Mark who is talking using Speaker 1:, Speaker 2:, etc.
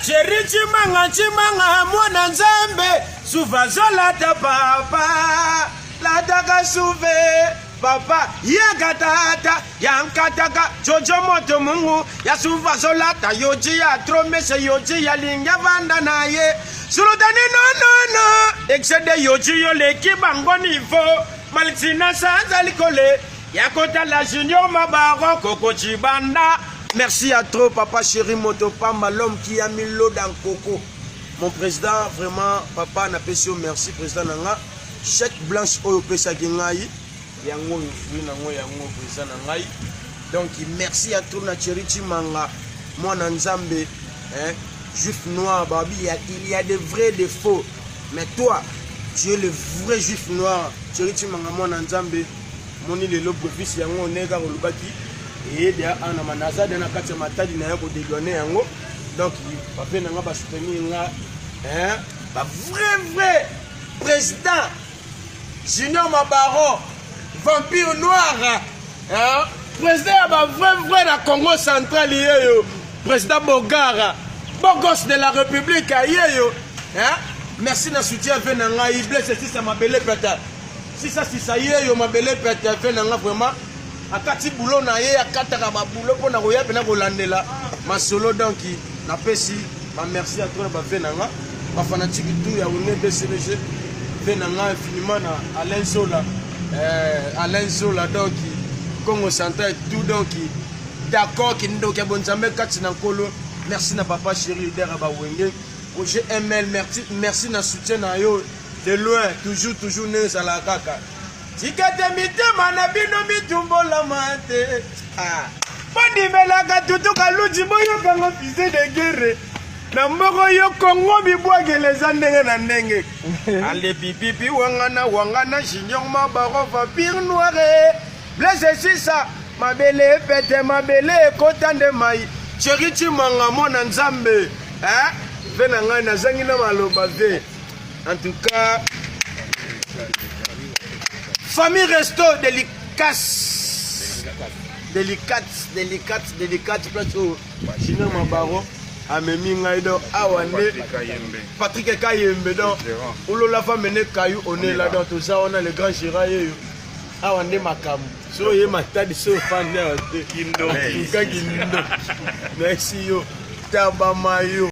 Speaker 1: Cheri Chimanga Chimanga mwana Nzambe suva zolata papa lataka suve papa yaka tata yankataka jojo moto mungu ya suva zolata yoji ya tromese yoji ya linga vanda na ye sulutani nonono excede yoji yoleki bango nivo malitina sanza likole ya kotala junior mabaro koko chibanda. Merci à trop papa chéri moto pamba, l'homme qui a mis l'eau dans coco, mon président. Vraiment papa, napesi yo merci, président nanga. Chèque blanche oyo opesaki ngai, yango oyo fruit nango, yango président na ngai. Donc merci à trop na Thierry Chimanga mwana Nzambe, hein, juif noir babi, il y a des vrais, des faux, mais toi tu es le vrai juif noir. Thierry Chimanga mwana Nzambe, moni lelo brefis yango ndenge kaka olobaki eyede ana manazade na kati ya Matadi na ya kodédouane yango. Donc bape na nga basoutenir nga, hein, ba vrai vrai président Junior Mabaro, vampire noir, hein, président ya ba vrai vrai na Congo central yeyo, président Bogara, beau gosse de la République yeyo, hein. Merci na soutien ve na ngai Blaise Sisa mabele pete sisa sisa yeyo mabele pete ve na nga. Vraiment akati bulo na ye, akataka babulo mpo na koya mpena kolandela masolo. Donc napesi bamerci ya trop na bave na nga, bafanatike tout ya Wenge BCBG, ve na nga infiniment na Alain Zola, Alain Zola. Donc Congo central tout, donc d'accord, kindoki ya bonzambe kati na Nkolo. Merci na papa chéri leader ya bawenge Roger ML, merci, merci na soutien na yo de loin, toujours toujours ndenge ezalaka kaka. Tika te mitema na bino mitumbolama te. Ah. Bondimelaka tutu kaluji, boyokanga fise de guerre na mboko yo Kongo, bibwakela eza ndenge na ndenge. Ale pipipi wangana wangana Junior Mabaro, vampire noire, Blaise Sisa mabele pete mabele ekota nde mai. Cheri Chimanga mwana Nzambe, eh? Ve na ngai nazangi na maloba ve. En tout cas famille resto délicace, délicate, délicate, délicate, place oyo Junior Mabaro amemi ngai. Donc awa nde Patrick Kayembe, donc olola va mene kayu onela. Donc toza wana, le grand gérant yeyo. Awa nde makambo so oye Matadi, so ofandi awa te, tuka kindo. Merci yo tabama yo.